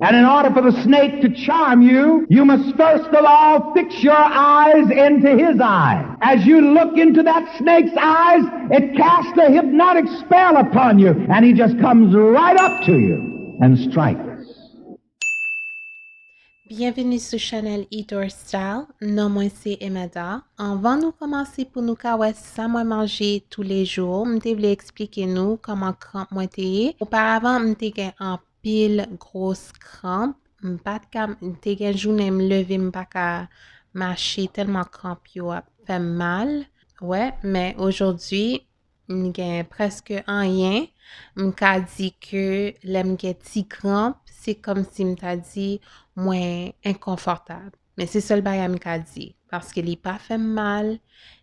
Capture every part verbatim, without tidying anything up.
And in order for the snake to charm you, you must first of all fix your eyes into his eyes. As you look into that snake's eyes, it casts a hypnotic spell upon you, and he just comes right up to you and strikes. Byenveni sou chanèl Eat or Style, non mwen se Emada. Anvan nou kòmanse pou nou ka wè sa mwen manje toulejou, m te vle eksplike nou kòman kranp mwen te ye. Oparavan, m te gen anpil gwo kranp. M pa t ka, m te gen jounen m leve m pa ka mache tèlman kranp yo ap fè m mal. Wè, men ojodwi, m gen prèske anyen. M ka di ke lè m gen ti kranp, se kòmsi m ta di mwen enkonfòtab. Men se sèl bagay m ka di, paske li pa fè m mal,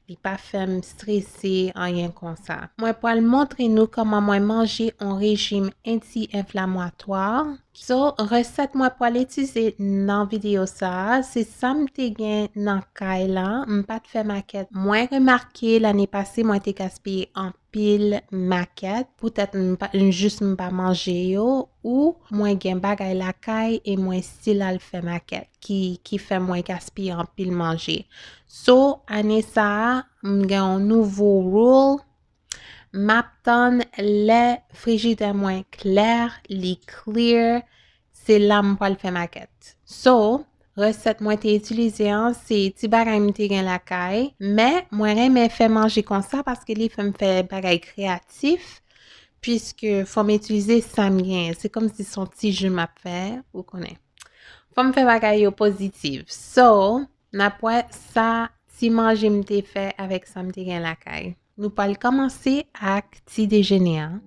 li pa fè m strese, anyen konsa. Mwen pral montre nou kòman mwen manje yon rejim anti-enflamatwa. So, resèt mwen pral itilize nan videyo sa a, se sa m te gen nan kay la, m pa t fè makèt. Mwen remake lane pase, mwen te gaspiye anpil makèt, poutèt m pa, jis m pa manje yo, ou mwen gen bagay lakay e mwen still al fè makèt, ki, ki fè mwen gaspiye anpil manje. So, ane sa a, m gen yon nouvo rule. M ap tann lè frijidè mwen klè, li clear, se la m pral fè makèt. So, resèt mwen te itilize an, se ti bagay m te gen lakay, men mwen renmen fè manje konsa paske li fè m fè bagay kreyatif, piske fò m itilize sa m genyen. Se kòmsi se yon ti jou m ap fè, ou konnen. Fò m fè bagay yo pozitif. So, n ap wè sa ti manje m te fè avèk sa m te gen lakay. Nou pral kòmanse ak ti dejene an.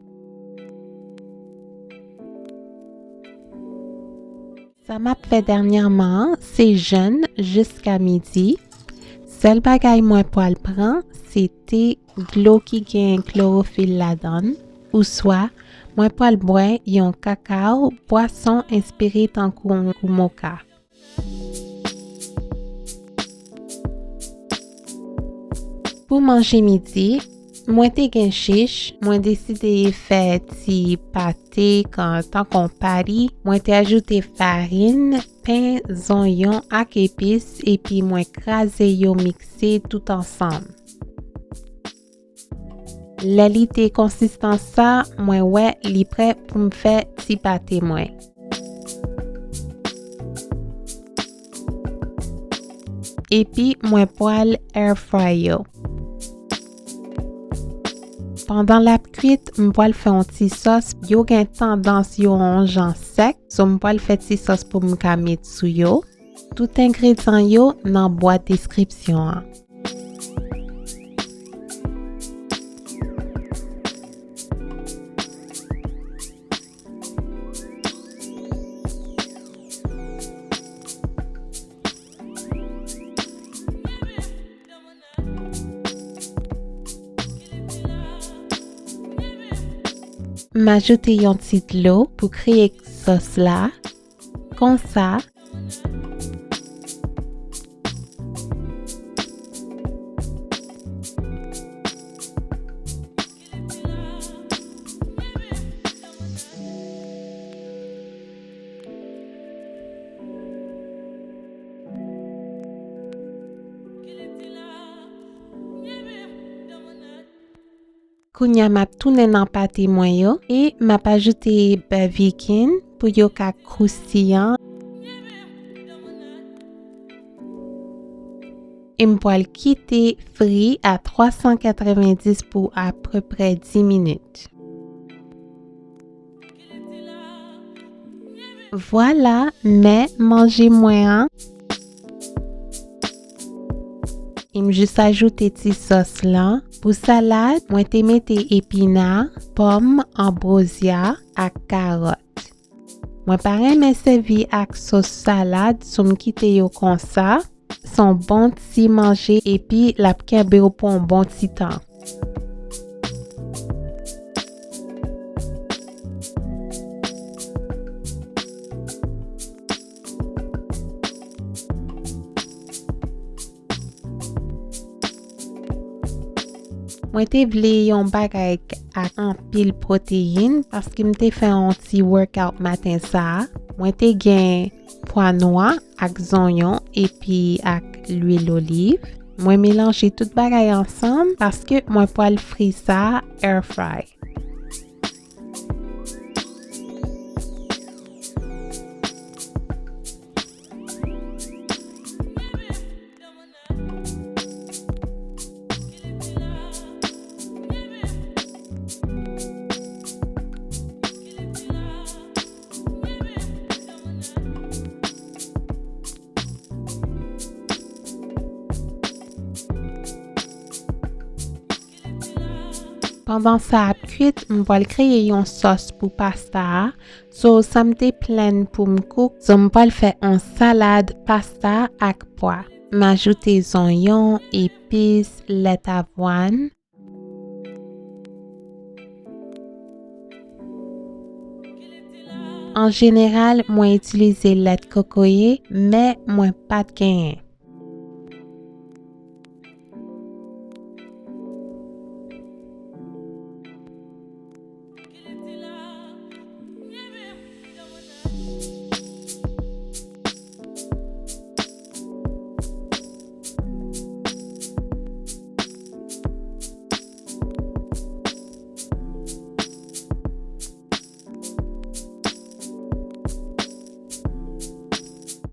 Sa m ap fè dènyèman an, se jèn jiska midi. Sèl bagay mwen pral pran, se te, dlo ki gen klowofil ladan l, oswa mwen pral bwè yon kakaw, bwason enspire tankou moka. Pou manje midi, mwen te gen chich, mwen deside fè ti pate kan, tankou yon pati. Mwen te ajoute farin, pen, zonyon ak epis, epi mwen kraze yo mikse tout ansanm. Lè li te konsistans sa, mwen wè li prè pou m fè ti pate mwen. Epi mwen pral air fry yo. Pandan l ap kwit, m pral fè yon ti sòs. Yo gen tandans yo yon jan sèk, so m pral fè ti sòs pou m ka met sou yo. Tout engredyan yo nan bwat deskripsyon an. M ajoute yon ti dlo pou kreye sòs la. Konsa. Kounye a m ap tounen nan pate mwen yo e m ap ajoute bè vikin pou yo ka kwoustiyan. E m pral kite fri a twa san katrevenndis pou apeprè dis minit. Vwala, men manje mwen an. E m jis ajoute ti sòs lan. Pou salad, mwen te mete epina, pòm, anbrozya ak karòt. Mwen pa renmen sèvi ak sòs salad, so m kite yo konsa. Se yon bon ti manje epi l ap kenbe w pou yon bon ti tan. Mwen te vle yon bagay ak anpil pwoteyin paske m te fè yon ti workout maten sa a. Mwen te gen pwa nwa ak zonyon epi ak lwil oliv. Mwen melanje tout bagay ansanm paske mwen pral fri sa air fry. Pandan sa ap kwit, m pral kreye yon sòs pou pasta a. So, sa m te plan pou m cook, so m pral fè yon salad pasta ak pwa. M ajoute zonyon, epis, lèt avwàn. An jeneral, mwen itilize lèt kokoye, men mwen pa t genyen.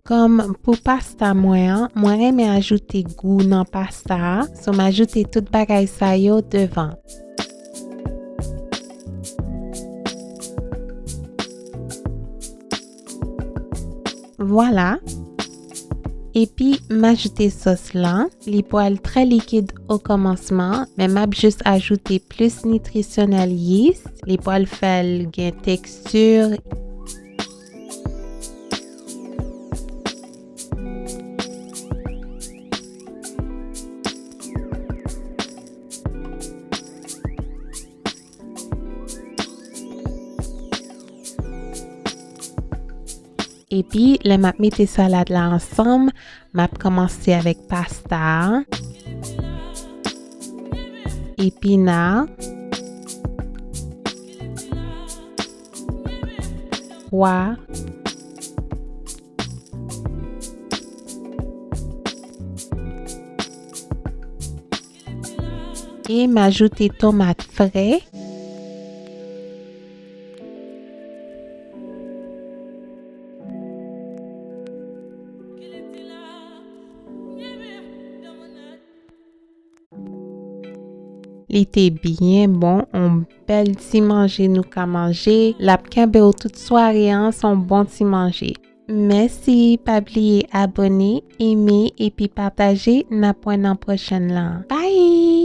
Kòm pou pasta mwen an, mwen renmen ajoute gou nan pasta a, so m ajoute tout bagay sa yo devan. Vwala. Epi, m ajoute sòs lan. Li pral trè likid o kòmansman, men m ap jis ajoute plis nitrisyonèl yeast. Li pral fè l gen teksti. Epi, lè m ap mete salad la ansanm, m ap kòmanse avèk pasta a, epina, pwa, e m ajoute tomat fre. Li te byen bon, yon bèl ti manje nou ka manje. L ap kenbe w tout sware an, se yon bon ti manje. Mèsi, pa bliye abòne, eme, epi pataje. N ap wè nan pwochèn lan. Bye!